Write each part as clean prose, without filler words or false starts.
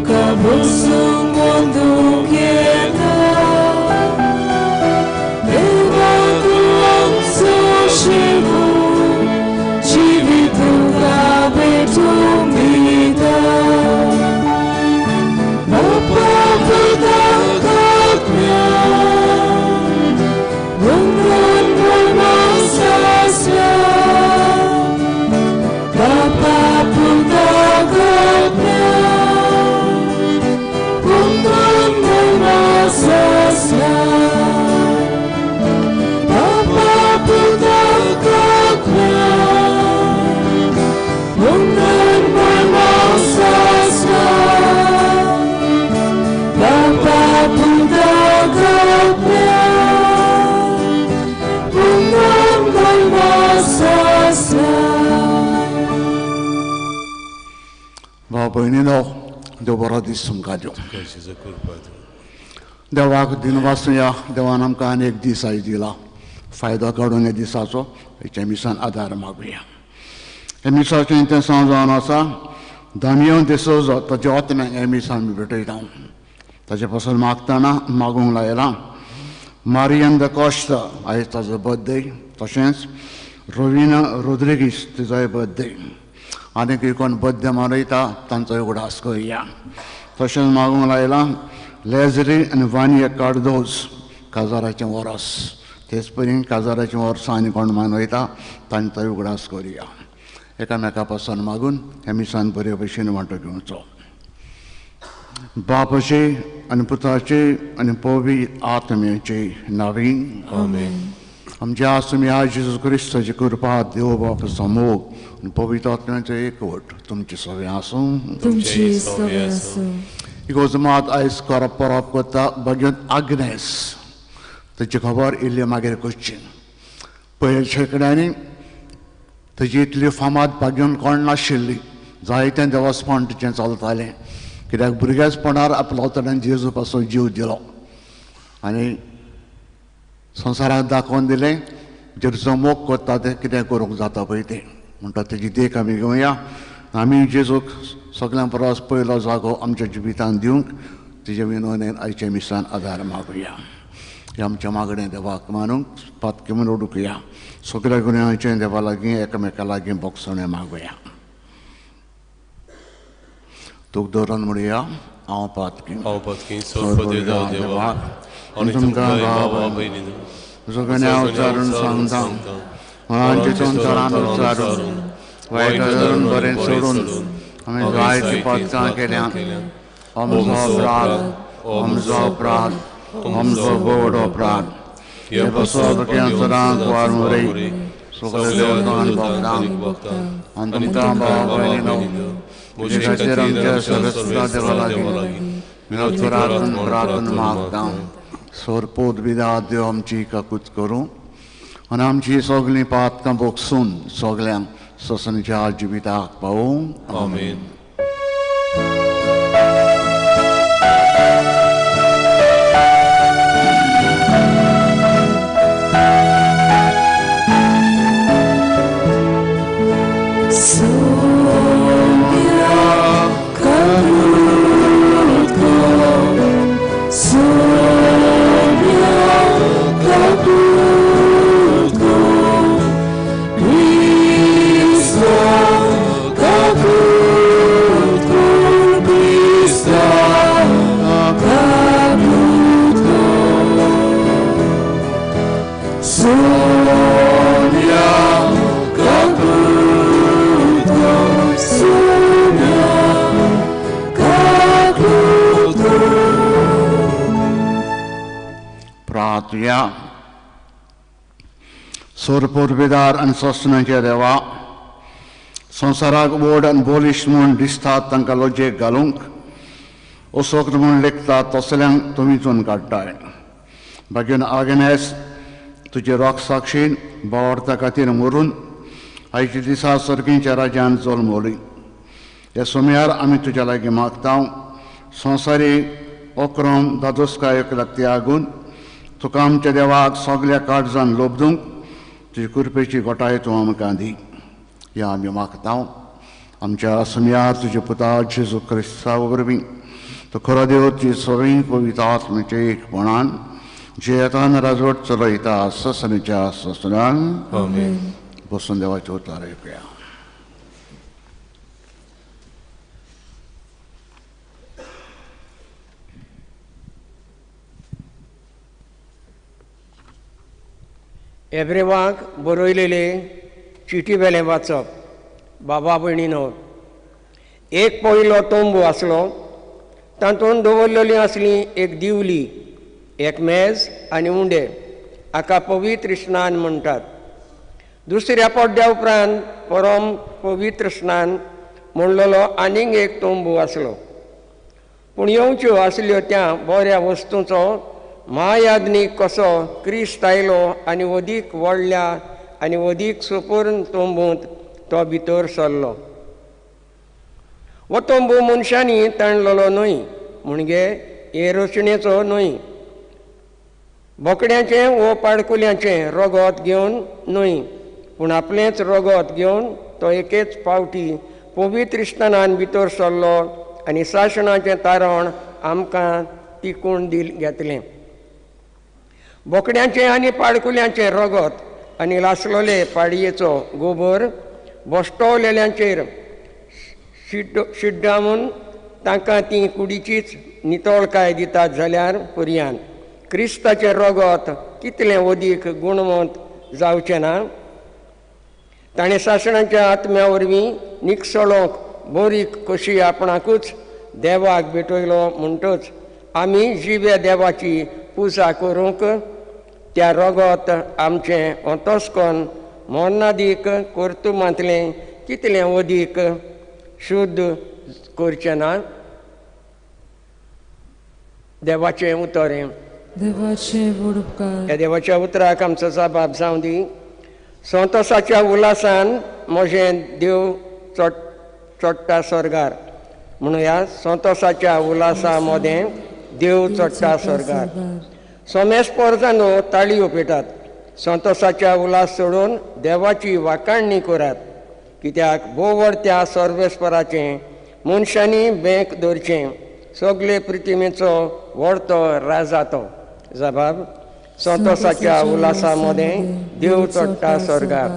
तुका बसूंक अंदूंक येता. देवा तूं आमचो शिवून जिवीत तुका भेटूंक दिता. बापा पुताक आत्म्या वंदन मोल मासासल्या. बापा पुताक आत्म्या वंदन मोल मासासल्या. बापा पुताक आत्म्या वंदन मोल मासासल्या. बापा पुताक आत्म्या वंदन मोल मासासल्या. भाव भयणीनो, देव बरो दीस तुमकां दिवं. देवाक दिनवासुया. देवान आमकां आनी एक दीस आयज दिला. फायदो काडून ह्या दिसाचो हेच्या मिसान आदार मागुया. हे मिसाचें इंतेसांव जावन आसा दामियो डिसोजो, ताच्या आत्म्याक हे मिसान आमी भेटयता. ताचे पासून मागतना मागूंक लायलां मारियन the Costa, आयज ताजो बर्थडे. तशेंच रोविना रोद्रिगीस, तिजोय बर्थडे. आनीक कोण बर्थडे मनयता तांचोय उगडास करुया. तशेंच मागूंक लायलां लेजरी आनी वानिया कार्दोज, काजाराचें वरस. तेच परी काजाराचें वर्सां आनी कोण मनयता तांचोय उगडास करुया. एकामेका पासून मागून हे मिसान बरे भशेन वांटो घेवचो. बापाचे आनी पुताचे आनी पवित्र आत्म्याचे नांवान आमेन. आमच्या आसुम्या जेजू क्रिस्ताची कृपा, देव बापाचो मोग आनी पवित्र आत्म्याचो एकवट तुमचे सगळें आसूं. तुमची सगळें आसूं. इगोज मात आयज करप परब करता भाग्यवंत आग्नेस, ताची खबर इल्ली मागीर करची. पयल्या शेंकड्यांनी ताजी इतली फामाद भाग्यवंत कोण नाशिल्ली. जायतें देवस्पण तिचें चलतालें, कित्याक भुरगेपणार आपलो ताणें जेजू पासून जीव दिलो आनी संवसाराक दाखोवन दिलें जेजूचो मोग करता तें कितें करूंक जाता पळय तें. म्हणटा तेजी देख आमी घेवया. आमी जेजूक सगळ्यां परस पयलो जागो आमच्या जिवितांत दिवंक तिजे विनवणेन आयच्या मिसान आदार मागुया. हें आमच्या मागणें देवाक मानूंक पातकी म्हूण उडकुया. सगळ्या गुन्यांवचें देवा लागीं एकामेका लागीं भोगसणें मागुया. तूं धरून म्हणुया, हांव पातकी, हांव पातकी, सोरपदेवा देवा आनी तुमकां तुमकां भाव भावा भयणीनो सगळ्या उच्चारून सांगता, मनांचे संवसारान उच्चारून वायट धरून बरें सोडून आमी जायतीं पातकां केल्यात. आमचो अपराध, आमचो अपराध, आमचो गोड अपराध. हे पासत सदांच वार मुरे सगळे देवतान भक्तांक आनी तुमकां भाव भयणीनो म्हजे खातीर आमच्या सर्वेस्परा देवा लागीं विनोद प्रार्थन प्रार्थना मागता. सोरपोत बिदा देव आमची काकूत करूं आनी आमची सगळीं पातकां भोगसून सगळ्यांक ससनच्या जिविताक पावूं. आमेन. Sonia Caputo, Sonia Caputo, Cristo Caputo, Cristo Caputo, Sonia Caputo, Sonia Caputo. प्रार्थुया. सोरपोरबेदार आनी सोसणाचे देवा, संवसाराक व्हड आनी बोलिश म्हूण दिसतात तांकां लजेक घालूंक असोक्त म्हूण लेखतात तसल्यांक तुमी चून काडटाय. बागेन आग्नेस तुजे रोख साक्षीन भावार्था खातीर मरून आयच्या दिसा सर्गींच्या राज्यान जल्मवली. ह्या सोम्यार आमी तुज्या लागीं मागता, संवसारी अक्रम दादोसकायक त्यागून तुका आमच्या देवाक सगल्या काळजान लोबदूंक तुजी कृपेची गोटाय तूं आमकां दी. ह्या आमी मागता आमच्या सोम्यार तुज्या पुता जेजू क्रिस्ता वरवीं, तो खरो देव ती सगळीं पवित्र आत्म्याचे एकपणान जियेतान राजवट चलयता ससनीच्या ससनान. आमेन. बसून देवाचें उतर आयकुया. एब्रेवाक बरयलेले चिटी वेलें वाचप. बाबा भयणीनो, एक पयलो तंबू आसलो, तातूंत दवरलेली आसली एक दिवली, एक मेज आनी उंडे, हाका पवित्र स्नान म्हणटात. दुसऱ्या पड्ड्या उपरांत परम पवित्र स्नान म्हणलेलो आनीक एक तंबू आसलो. पूण येवच्यो आसल्यो त्या बऱ्या वस्तूंचो महायाज्ञीक कसो क्रिस्त आयलो आनी अदीक व्हडल्या आनी अदीक सुपूर्ण तंबूंत तो भितर सरलो. हो तंबू मनशांनी ताणलेलो न्हय, म्हणजे हे रचणेचो न्हय, बोकड्याचें वो पाडकुल्यांचें रगत घेवन न्हय, पूण आपलेंच रगत घेवन तो एकेच पावटी पवित्र स्थानान भितर सरलो आनी सासणाचें तारण आमकां टिकून दिल घेतलें. बोकड्यांचें आनी पाडकुल्यांचें रगत आनी लासलेले पाडयेचो गोबर बश्टवलेल्यांचेर शिड्डावन तांकां ती कुडीचीच नितळकाय दितात जाल्यार पर्यान क्रिस्ताचें रगत कितलें अदीक गुणवंत जावचें ना? ताणें सासणाच्या आत्म्या वरवीं निकसळोंक बरी कशी आपणाकूच देवाक भेटयलो म्हणटच आमी जिव्या देवाची पुजा करूंक त्या रगत आमचें अंतस्कन मरणादीक कर्तुमांतलें कितलें अदीक शुद्ध करचें ना? देवाचें उतर हें. देवाचें व्हड उपकार. ह्या देवाच्या उतराक आमचो जबाब जावं दी. संतोसाच्या उल्हासान म्हजें देव चडटा स्वर्गार. म्हणुया, संतोसाच्या उल्हासा मदें देव चडटा स्वर्गार. सोमेस पोरजानो ताळयो पेटात, संतोसाच्या उल्हास सोडून देवाची वाखाणणी करात. कित्याक भोव त्या सर्वेस्पराचें मनशांनी बेंक दवरचें, सगळे प्रितिमेचो व्हडतो राजा तो. जबाब, संतोसाच्या उल्हासा मदें देव चडटा स्वर्गार.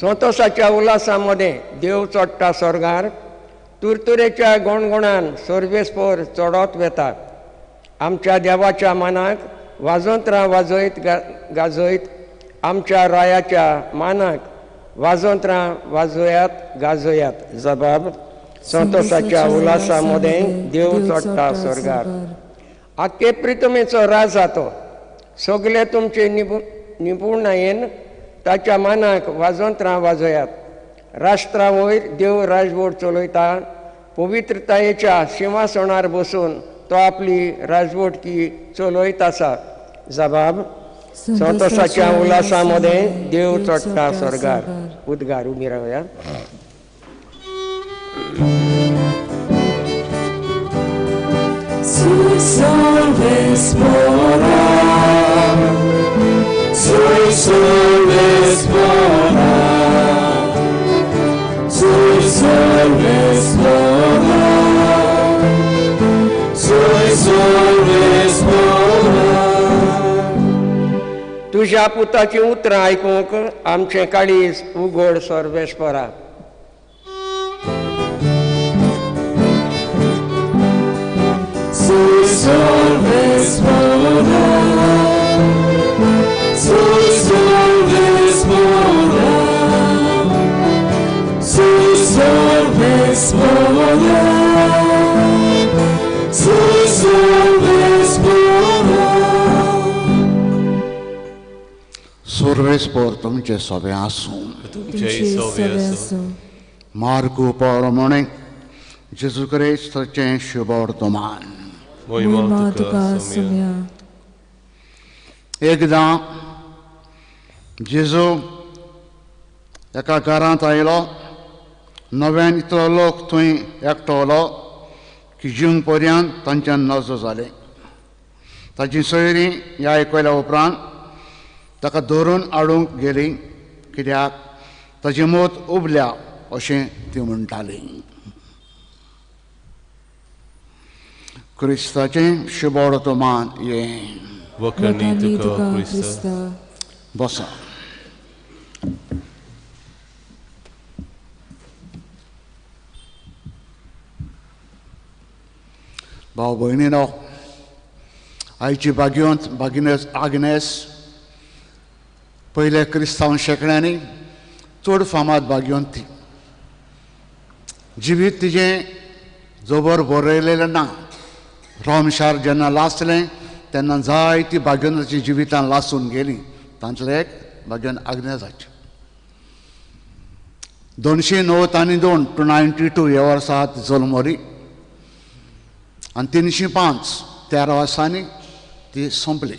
संतोसाच्या उल्हासा मदें देव चडटा स्वर्गार. तुरतुरेच्या गणगणान सर्वेस्पर चडत वेता. आमच्या देवाच्या मानाक वाजंत्रां वाजयत गाजयत, आमच्या रायाच्या मानाक वाजंत्रां वाजयात गाजयात. जबाब, संतोसाच्या उल्हासा मदें देव चडटा स्वर्गार. आख्खे प्रितमेचो राजा तो, सगळे तुमचे निपुणायेन ताच्या मानाक वाजंत्रां वाजयात. राष्ट्रा वयर देव राजवट चलयता, पवित्रतायेच्या शिंवासणार बसून तो आपली राजवटकी चलयत आसा. जबाब, संतोसाच्या उल्हासा मदें देव चडटा स्वर्गार. उद्गार. उबी रावया. Sui salves mora, sui salves mora, sui salves mora, sui salves mora. तुज्या पुताचीं उतरां आयकूंक आमचें काळीज उगड सर्वेस्परा. Sui salves mora, sui salves mora, sui salves mora, sui salves mora. सर्वेस्पर तुमचे सोबे आसूं. तुमचेय सोबे आसूं. मार्कू परमणे जेजू क्रिस्ताचें शुभवर्तमान. मोहिमा तुका सोम्या. एकदां जेजू एका घरांत आयलो. नव्यान इतलो लोक थंय एकटवलो की जीवन पर्यंत तांच्यान नजो जालें. ताची सोयरीं ह्या आयकल्या उपरांत ताका धरून हाडूंक गेली, कित्याक ताची मत उबल्या अशें ती म्हणटाली. क्रिस्ताचें शिबोड मान यें. वखणी तुका क्रिस्ता. बसा. भाव भयणीनो, आयची भाग्यवंत भागिनेस आग्नेस पयल्या क्रिस्तांव शेंकड्यांनी चड फामाद भाग्यवंत ती. जिवीत तिजें जबर बरयलेलें ना. रोम शार जेन्ना लासलें तेन्ना जायती भाग्यवंताची जिवितां लासून गेलीं. तांतलें एक भाग्यवंत आग्नेसाचें. 209 आनी 2 292 ह्या वर्सा जल्मली आनी 305 13 वर्सांनी ती सोंपली.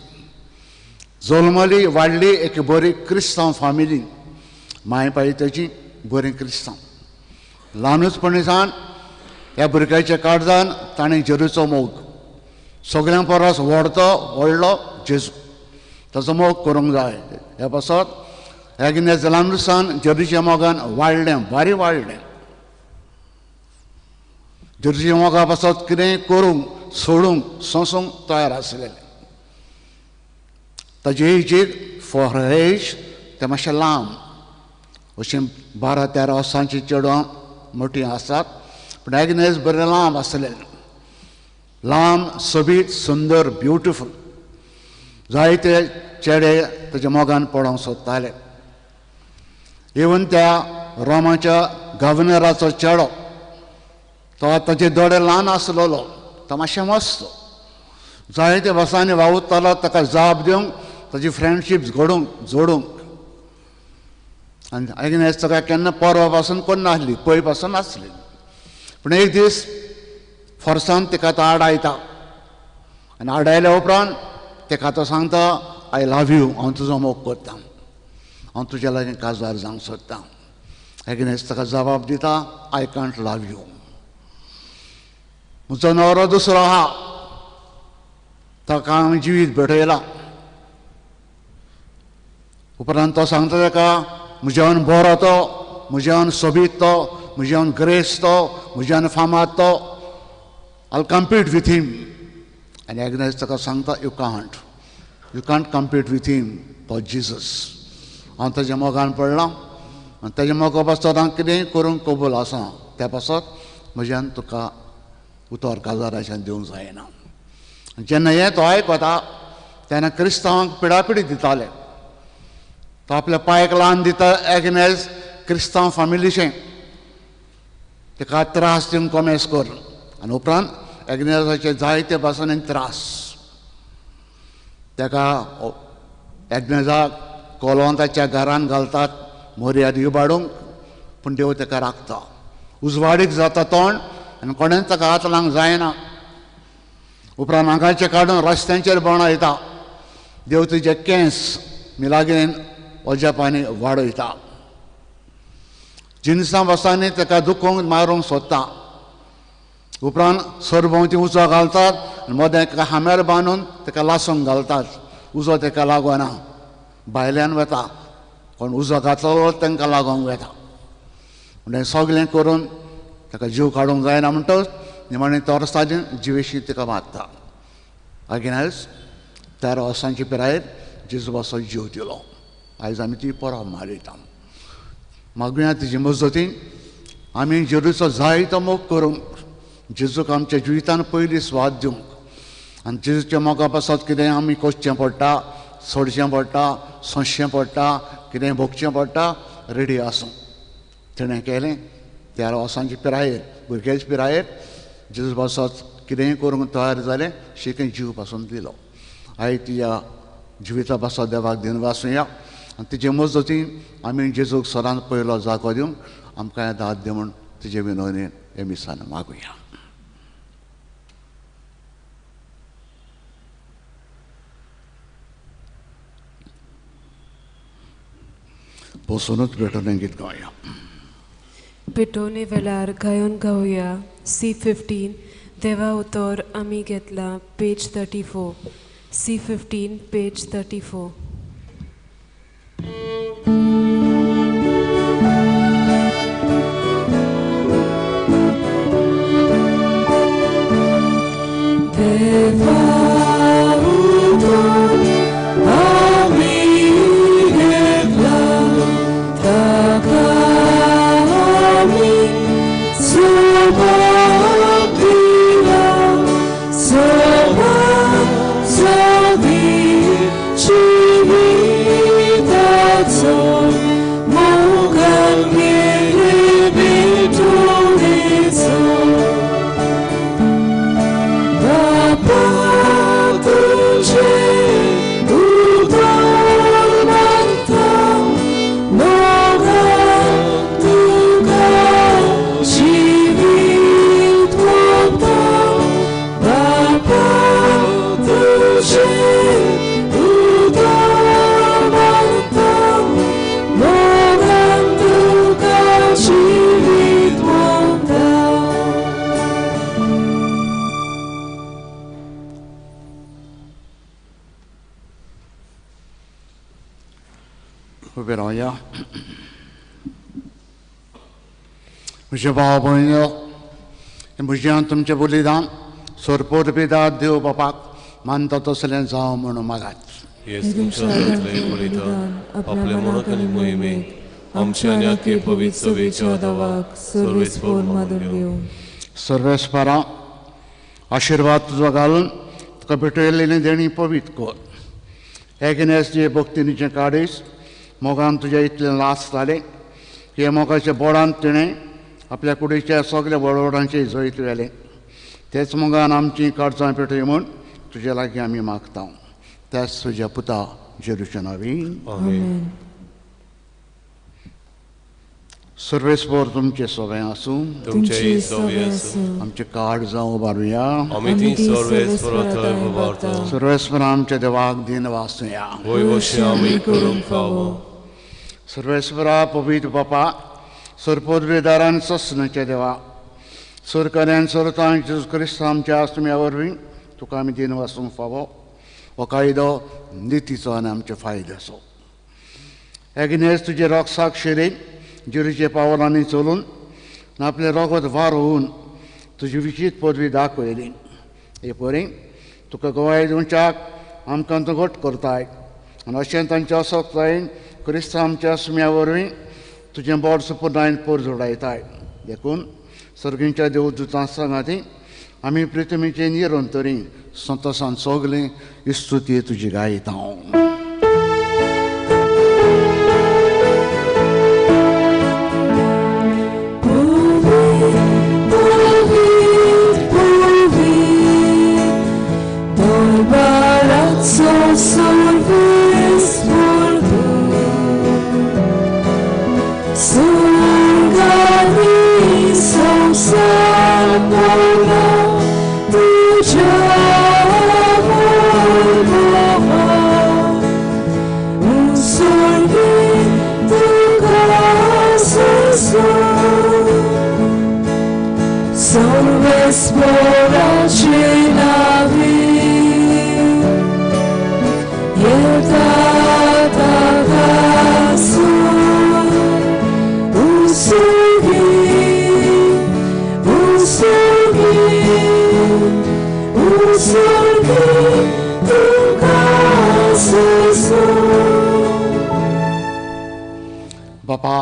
जल्मली वाडली एक बरी क्रिस्तांव फामिली. माय पाय ताची बरी क्रिस्तांव. ल्हानूचपणी सावन ह्या भुरग्याच्या काळजान ताणें जेजूचो मोग, सगळ्यां परस व्हडतो व्हडलो जेजू, ताचो मोग करूंक जाय. ह्या पासत आग्नेस ल्हानूच सावन जेजूच्या मोगान वाडलें, भारी वाडलें. जेजूच्या मोगा पासत कितेंय करूंक, सोडूंक, सोंसूंक तयार आसलेलें. ताजी एजीक फॉर एज तें मातशें लांब, अशें 12-13 वर्सांची चेडवां मोटीं आसात, पूण आग्नेस बरें लांब आसलेलें. लांब, सोबीत, सुंदर, ब्युटिफूल. जायते चेडे ताच्या मोगान पडोवंक सोदताले. इवन त्या रोमाच्या गव्हर्नराचो चेडो, तो ताचे दोळे ल्हान आसलेलो, तो मातशें मस्त, जायते वर्सांनी वावुरतालो ताका जाप दिवंक, ताची फ्रेंडशीप घडोवंक, जोडूंक. आनी आग्नेस ताका केन्ना परवा पासून कोन्नासली, पय पासून आसली. पूण एक दीस फोर्सान ताका तो आडायता आनी आडायल्या उपरांत ताका तो सांगता, I love you, हांव तुजो मोग करता, हांव तुज्या लागीं काजार जावंक सोदतां. आग्नेस ताका जबाब दिता, I can't love you, म्हजो न्हवरो दुसरो आहा, ताका हांवें जिवीत भेटयलां. उपरांत तो सांगता ताका, म्हज्यान बरो तो, म्हज्यान सोबीत तो, म्हज्यान ग्रेस तो, म्हज्यान फामाद तो, I compete with him. आनी आग्नेस ताका सांगता, you can't, you can't compete with him, तो जिजस. हांव ताज्या मोगान पडलां आनी ताज्या मोगा पासत हांव कितेंय करूंक कबूल आसा, त्या पासत म्हज्यान तुका उतर काजाराच्यान दिवंक जायना. जेन्ना हें तो आयकता तेन्ना क्रिस्तांवांक पिडापिडी दिताले. तो आपल्या पांयक ल्हान दिता आग्नेस क्रिस्तांव फामिलीचें, ताका त्रास दिवन कोमेस कर. आनी उपरांत आग्नेसाचे जायते भासांनी त्रास. ताका आग्नेसाक कोलोंताच्या घरान घालतात मोर्याद इबाडूंक, पूण देव ताका राखता. उजवाडीक जाता तोंड आनी कोणेंच ताका हात लावंक जायना. उपरांत आंगाचें काडून रस्त्यांचेर भोंवडायता. देव तुजे केंस मिलागेन ओजापांनी वाडयता. जिनसां बसांनी ताका दुखोवंक मारूंक सोदता. उपरांत सरभोंवती उजो घालतात आनी मदें एका हांब्यार बांदून ताका लासूंक घालतात. उजो ताका लागना, भायल्यान वता, कोण उजो घातलो तांकां लागूंक वता. म्हणटा सगळें करून ताका जीव काडूंक जायना म्हणटच निमाणें तोरसाचे जिवेशी ताका मारता. आग्नेस 13 वर्सांची पिरायेर जेजू बासो जीव दिलो. आयज आमी ती परब मारयता. मागुया तिजे मजतीन आमी जेजूचो जायतो मोग करूंक, जेजूक आमच्या जिवितान पयली स्वाद दिवंक आनी जेजूच्या मोगा पासत कितें आमी कोसचें पडटा, सोडचें पडटा, सोंसचें पडटा, कितें भोगचें पडटा, रेडी आसूं. तिणें केलें. 13 वर्सांची पिरायेर, भुरग्याचे पिरायेर जेजू पासत कितेंय करूंक तयार जालें, शेकें जीव पासून दिलो. आयज तिच्या जिविता पासत देवाक दिनवासुया आनी तिचे मजतीन आमी जेजूक सदांच पयलो जागो दिवंक आमकां हें दाद दी म्हूण तिजे विनवणेन हे मिसान मागुया. बसुनूच पेटोवणें गीत गावया. पेटोवणे वेळार गायोन गावया C15 देवा उतर आमी घेतला, पेज 34. C15 page 34. म्हज्या भाव भयणो, म्हज्यान तुमचें बलिदान सोरपोर पिता देव बापाक मानता तसलें जावं म्हणून मागात. आपले म्हणून आनी मोहिमेक आमच्या आनी आख्खे पवित्र सभेच्या दावाक सर्वेस्पोर मानून घेवं. सर्वेस्परा आशिर्वाद तुजो घालून तुका भेटयल्ली देणी पवित्र कर. एगनेस जे भक्तिनीचें काडीस मोगान तुज्या इतलें लासतालें हे मोगाच्या बोडान तिणें आपल्या कुडीच्या सगल्या वडवडांचे जैत व्हेलें. तेच मोगान आमची काळजां पेटय म्हूण तुजे लागीं आमी मागता. त्याच तुज्या पुता जेरूच्या नांवी. सर्वेस्पोर तुमचे सोबें आसूं. तुमचेय सोबें आसूं. आमचे काळजां उबारुया. आमी ती सर्वेस्पोरा थंय उबारता. सर्वेस्पोरा आमच्या देवाक दिन वासुया. होय वशें आमी करूंक फावो. सर्वेस्परा पवित्र बापा सरपोदवेदारान ससनाच्या देवा सरकाऱ्यान सरतां जेजू क्रिस्त आमच्या आसम्या वरवीं तुका आमी दिन वासूंक फावो. हो कायदो नितीचो आनी आमचे फायद्याचो. एग्नेस तुजे रोगसाक शिरेन जेरूचे पावलांनी चलून आपलें रोगत वारोवन तुजी विशीत पदवी दाखयली. हे परी तुका गवाय दिवच्याक आमकां तूं घट करताय आनी अशें तांच्या असक्तायेन क्रिस्त आमच्या सुम्या वरवीं तुजें बोड सुपुर्णायन पोर जोडायताय. देखून सर्गींच्या देवदूतां सांगाती आमी पृथ्वीचे निरंतरी संतोसान सगळीं इस्तुती तुजी गायता. बापा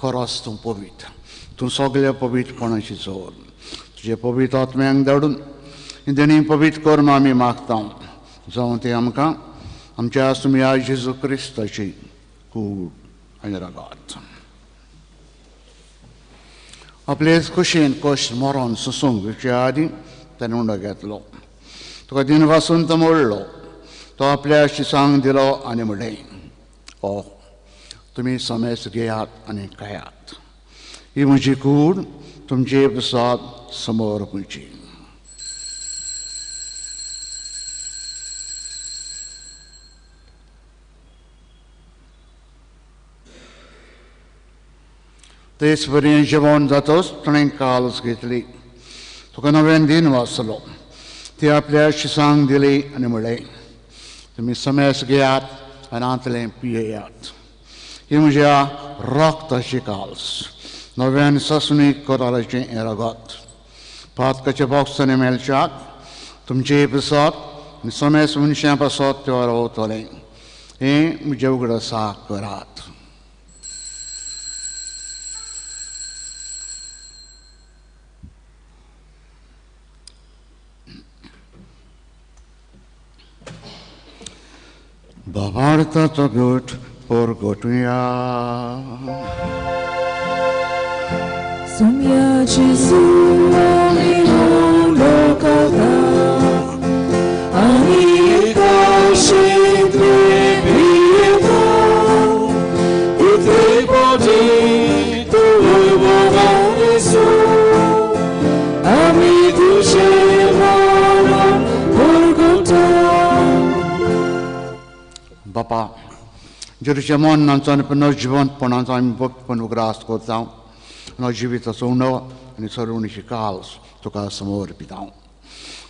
खरोच तूं पवित्र, तूं सगल्या पवित्रपणाची जोर. तुजे पवित्र आत्म्यांक धाडून देणी पवित्र कर म्हूण आमी मागता. जावं तें आमकां आमच्या आसम्या जेजू क्रिस्ताची कूड आनी रगात. आपले खुशयेन कश्ट मरोन सोसूंक घेवचे आदीं ताणें उंडो घेतलो. तुका दिन वासून तो मोडलो. तो आपल्या शिसांक दिलो आनी म्हणलें, ओ तुमी समेस घेयात आनी खायात. ही म्हजी कूड तुमचे प्रसाद समोर म्हजी. तेच बरें जेवण जातच ताणें काल्स घेतली. तुका नव्यान दिन वाचलो. ती आपल्या शिसांक दिली आनी म्हणलें, तुमी समेस घेयात आनी आंतलें पियेयात. ही म्हज्या रक्ताची काल्स, नव्यान ससणी कराराचें हें रगत. पातकाच्या बॉक्सांनी मेळच्याक तुमचे पासत आनी समेस मनशां पासत ते रावतलें हें म्हज्या उगडासा करात. भावार्थाचो गोठ परगटुया. Sommia Gesù ammi lokata ani kashe pietà te podi tu Gesù ami tu बापा जेरूच्या मनांचो आनी पुनः जिवंतपणाचो आमी भक्तपण उगडास करता आनी जिविताचो उणो आनी सरवणीची काल्स तुका समोर पिता.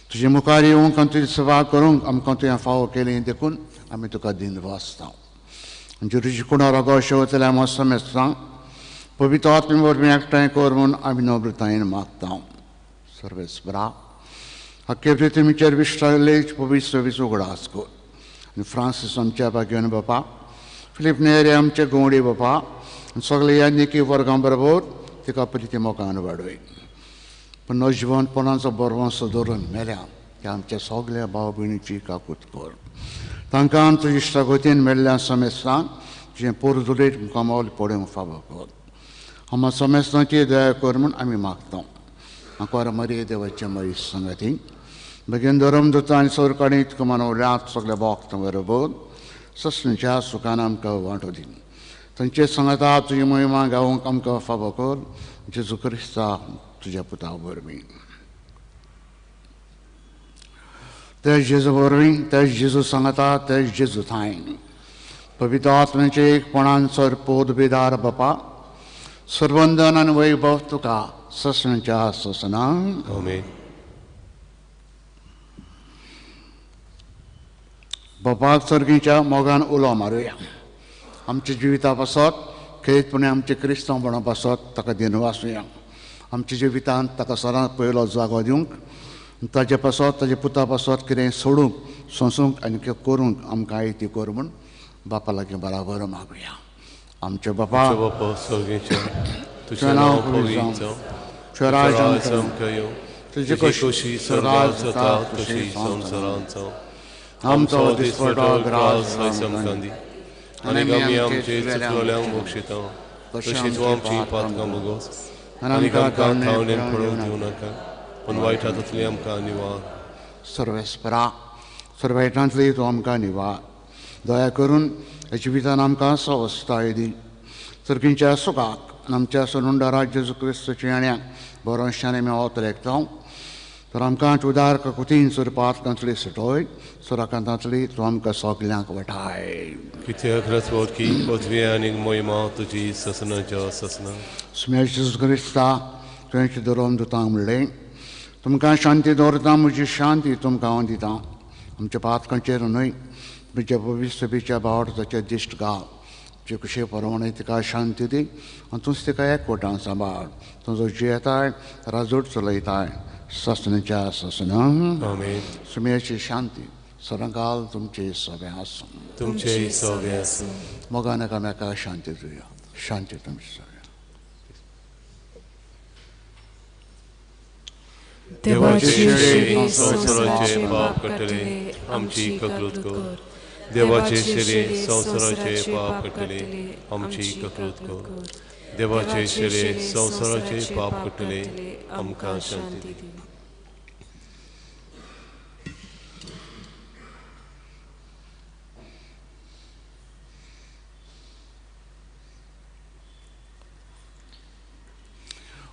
तुजे मुखार येवंक आनी तुजी सेवा करूंक आमकां तुवें फावो केली देखून आमी तुका दिन वाचता. जेरूची कुणा रोगो शेवतल्या आमकां समेस्तां पवित्र आत्मे वरवीं एकठांय कर म्हूण आमी नम्रतायेन मागता. सर्वेस्परा हक्के पृथ्वीचेर विश्राले पवित्र सवीस उगडास कर. फ्रांसीस आमच्या भाग्यान बापा, फिलीप नेरे आमचे गोंवडी बापा आनी सगळे ह्या निकी वर्गां बरोबर तिका प्रिती मोगान वाडय. पूण जिवंतपणाचो बरवंसो दवरून मेल्या त्या आमच्या सगल्या भाव भयणीची काकूत कर. तांकां तुज्या इश्टागतीन मेळ्ळ्या समेस्तांक तुजें पोरदुरीत मुखामोल पडूंक फावो कर. आमकां समेस्तांची दया कर म्हूण आमी मागता. आंकवार मरे देवाचे मरी संगती बेगीन धर्म दुता आनी सरकारीत तुका मनवल्यात सगल्या भक्तां बरोबर ससणीच्या सुखान आमकां वांटो दी. तांचे सांगाता तुजी महिमा गावंक आमकां फावो कर. जेजू क्रिस्ता तुज्या पुता वरवीं. ते जेजू वरवीं, ते जेजू सांगाता, ते जेजू थांय पवित्र आत्म्याचे एकपणान सर पोदबेदार बापा सर्वंदन आनी वैभव तुका ससणीच्या ससना. आमेन. बापाक सर्गीच्या मोगान उलो मारुया. आमच्या जिविता पासत खेरीतपणे आमचे क्रिस्तांवपणा पासत ताका दिनवासुया. आमच्या जिवितांत ताका सदांच पयलो जागो दिवंक ताजे पासत ताजे पुता पासत कितें सोडूंक सोंसूंक आनी करूंक आमकां आयती कर म्हूण बापा लागीं बराबर मागुया. आमचे बापा तुजें नांव पवित्र जावं, तुजें राज्य आमकां येवं, तुजी खोशी स्वर्गांत जाता तशी संवसारांत जावं. आमचो दिसपटो ग्रास आमकां दी आनी आमी आमचे चुकलोल्यांक बक्षिता तशी तूं आमची पातकां भोगोस आनी आमकां थावणेन पडूंक दिवं नाका पूण वायट हातांतली आमकां निवार. सर्वेस्परा सर्वायटांतली तूं आमकां निवार. दया करून ह्या जिवितान आमकां सवस्थाय दी. सर्गींच्या सुखाक आनी आमच्या सरुंडा जेजू क्रिस्तच्या येण्याक बरोशान आमी वत लेखता. तर आमकां उदार ककुतीन सुरपातकांतली सुटोय सुराकांतांतली तूं आमकां सगल्यांक वठाय. कित्याक रचवटकी पदवी आनी महिमा तुजी ससनाच्या ससना. सुम्या जेजू क्रिस्ता तुवें धरोवन दुतांक म्हणलें तुमकां शांती दवरता, म्हजी शांती तुमकां हांव दितां. आमच्या पातकांचेर न्हय म्हज्या पवित्र भावार्थाचेर दिश्ट घाल. जे कुशे परवणे तिका शांती दी आनी तूंच तिका एकवटान सांबाळ. तुजो जियेताय राजवट चलयताय ससनाच्या ससना. आमेन. सुम्याची शांती सदांकाल तुमचे सगळें आसूं. तुमचे सगळें आसूं. मोगान एकामेका शांती दिवया. शांती तुमचे सगळ्या. देवाचे संवसाराचे पाप काडटले आमची ककलूत कर. देवाचे शरीर संवसाराचे पाप काडटले आमची ककलूत कर. देवाचे शरीर संवसाराचे पाप काडटले आमकां शांती दी.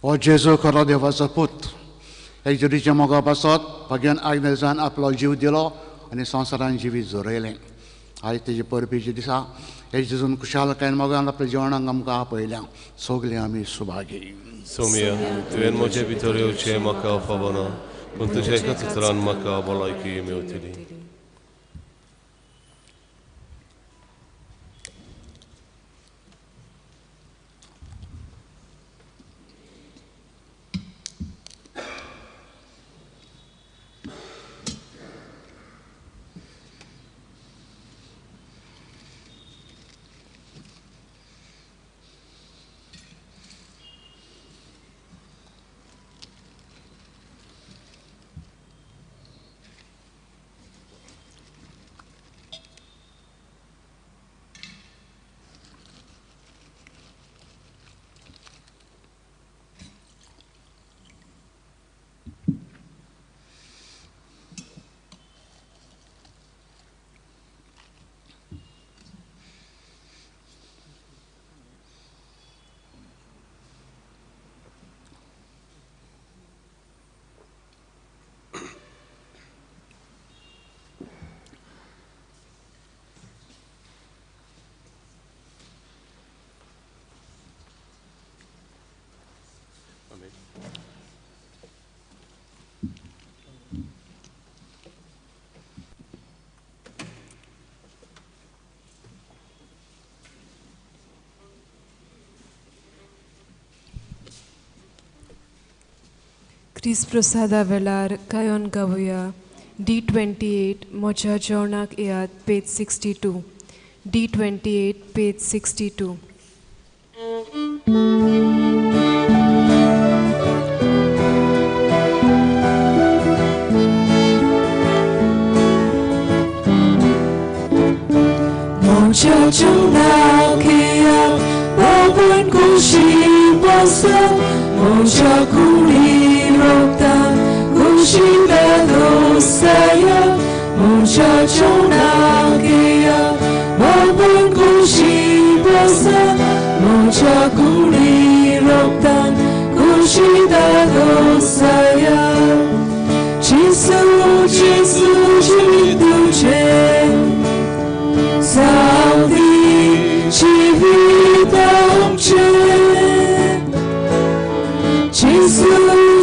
ओ जेजू खरो देवाचो पूत, एक जुरीच्या मोगा पासत भाग्यान आग्नेजान आपलो जीव दिलो आनी संवसारान जिवीत जोरयलें. आयज तेजे परबेच्या दिसा हे जेजून खुशालकायेन मोगान आपल्या जेवणाक आमकां आपयल्या. सगलीं आमी सुभागी. सोम्या तुवें म्हजे भितर येवचें म्हाका फावना पूण तुज्या एकाच उतरान म्हाका भलायकी मेवतली. क्रिस्त प्रसादा वेळार गायोन गावया डी 28 म्हज्या जेवणाक येयात पेज 62 डी 28 पेज 62. म्हज्या जेवणाक येयात बाबून खुशी बसत म्हज्या कुडी रोगतान खुशी दादोसाया म्हज्या जेवणाक येयात बाबून खुशी बसत म्हज्या कुडी रोगतान खुशी दादोसाया. जेसू जेसू जिवीत तुजें जावं जिवीत आमचें. जेसू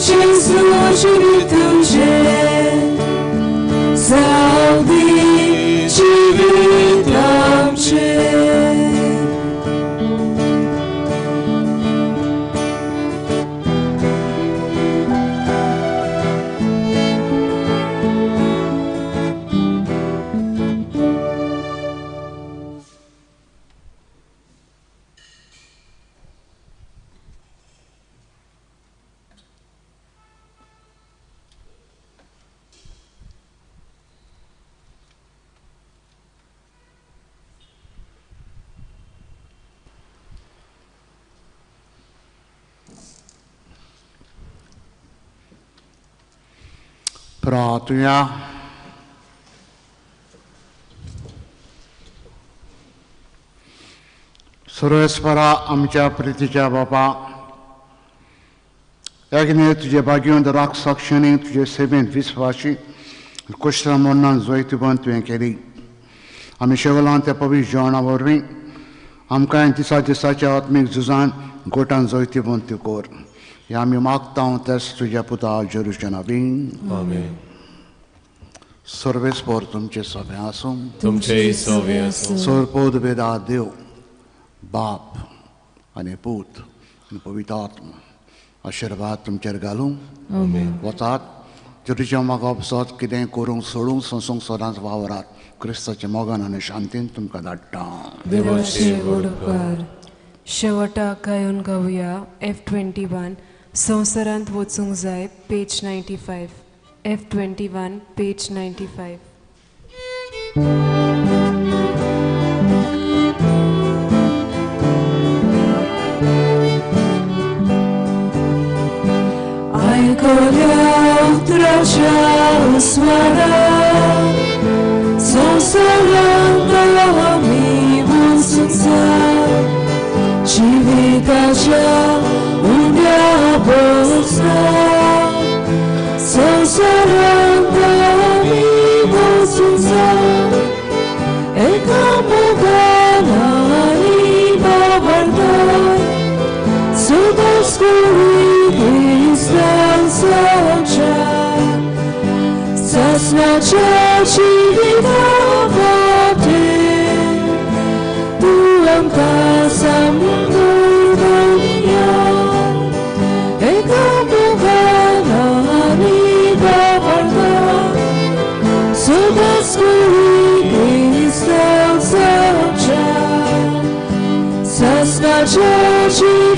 जेसू जिवीत तुजें जावं जिवीत आमचें. प्रार्थुया. सर्वेस्परा आमच्या प्रितीच्या बापा, एकने तुजे भाग्योन राखसाक्षणी तुजे सेवेन विस्वाशी कुश्र मरणान जैतिवंत तुवें केली. आमी शेवलान त्या पवित्र जेवणा वरवीं आमकां दिसा दिसाच्या आत्मीक झुजान गोटान जैतिवंत कर. हे आमी मागता तेच तुज्या पुता जेरुच्या नांवान. आमेन. सर्वेस्पर तुमचे सगळे आसूं. तुमचेय सगळे आसूं. सर्वोद वेदा देव बाप आनी पूत आनी पवित्र आत्मा आशिर्वाद तुमचेर घालूं. वचात जेरुच्या मागप सत कितें करूंक सोडूंक सोंसूंक सदांच वावरात. क्रिस्ताच्या मोगान आनी शांतीन तुमकां धाडटा. देवाचे व्हड उपकार. शेवटाक गायोन गावया एफ 21 संवसारांत वचूंक जाय पेज 95 एफ 21 पेज 95. आयकल्या उतराच्या स्वरा संवसारांत आमी वचूंक जाय जिविताच्या उण्या बसना संवसारांत आमी वचूंक जाय एका मोगान आनी बाबडताय सदांच कुडी क्रिस्तांव जावच्या सासणाच्या जिविता वाटेर तूं आमकां समजून या एका मोगान आनी बाबडताय सदांच कुडी क्रिस्तांव जावच्या सासणाच्या जिविता.